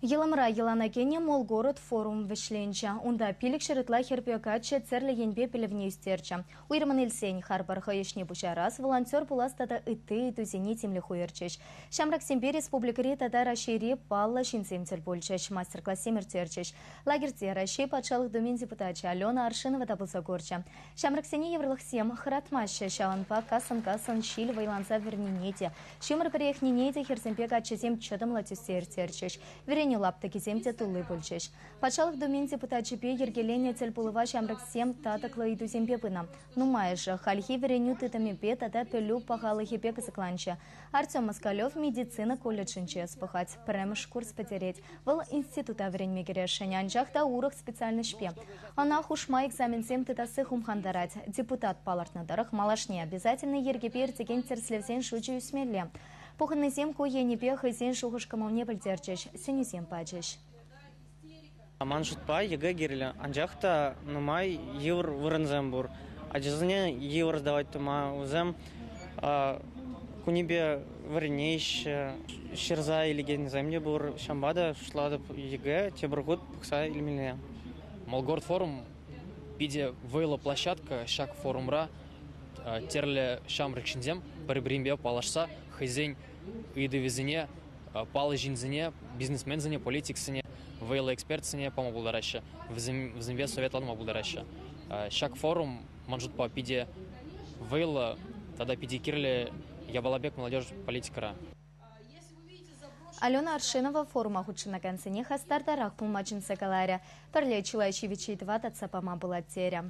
Йӑлӑмра йӑлана кӗнӗ Молгород форум вӗҫленчӗ. Унта 500 ытла хӗрпе каччӑ тӗрлӗ енпе пӗлӗвне ӳстерчӗ. Уйрӑммӑн илсен, харпӑр хӑй ӗҫне пуҫарас, волонтер пулас тата ытти ыйтусене тимлӗх уйӑрчӗҫ. Ҫамрӑксемпе республикӑри тата Раҫҫейри паллӑ ҫынсем тӗл пулчӗҫ, мастер-классем ирттерчӗҫ. Лагерьте Раҫҫей Патшалӑх Думин депутачӗ Алена Аршинова та пулса курчӗ. Ҫамрӑксене йывӑрлӑхсем хӑратмаҫҫӗ, ҫавӑнпа кассӑн-кассӑн ҫил вӑйланса вӗрнине те, ҫумӑр пӗрӗхнине те хӗрсемпе каччӑсем чӑтӑмлӑ тӳссе ирттерчӗҫ. Вӗренӳ лаптӑкӗсем те тулли пулчӗҫ. Патшалӑх Думин депутачӗпе йӗркеленӗ тӗл пулӑва ҫамрӑксем татӑклӑ ыйтусемпе пынӑ. Нумайӑшӗ хальхи вӗренӳ тытӑмӗпе тата пӗлӳ пахалӑхӗпе кӑсӑкланчӗ. Артем Москалев медицина колледжӗнче ӑс пӑхать, пӗрремӗш курс пӗтерет. Вӑл института вӗренме кӗресшӗн, анчах та урӑх специальноҫпе. Ӑна хушма экзаменсем тытасси хумхантарать. Депутат палӑртнӑ тӑрӑх, малашне обязательнӑй йӗркепе иртекен тӗрӗслевсен шучӗ ӳсмелле. Пухӑннисем ку енӗпе хӑйсен шухӑш-кӑмӑлне пӗлтерчӗҫ, сӗнӳсем пачӗҫ. Ман шутпа, ЕГЭ кирлӗ, анчах та нумай йывӑр вырӑнсем пур. Ачасене йывӑр сдавать тума, вӗсем кунӗпе вӗренеҫҫӗ, ҫырса илекенсем те пур. Ҫавӑнпа та шутлатӑп, ЕГЭ тепӗр хут пӑхса илмелле. Молгород форум питӗ вӑйлӑ площадка. Ҫак форумра тӗрлӗ ҫамрӑк ҫынсем пӗр-пӗринпе паллашса хӑйсен ыйтӑвӗсене паллӑ ҫынсене, бизнесменсене, политиксене, вӑйлӑ экспертсене пама пултараҫҫӗ, вӗсемпе советланма пултараҫҫӗ. Ҫак форум, ман шутпа, питӗ вӑйлӑ тата питӗ кирлӗ япала пек молодежь политикӑра. Алена Аршинова форума хутшӑнакансене хастартарах пулма чӗнсе каларӗ. Пӗрле чылай ҫивӗч ыйтӑва татса пама пулать терӗ.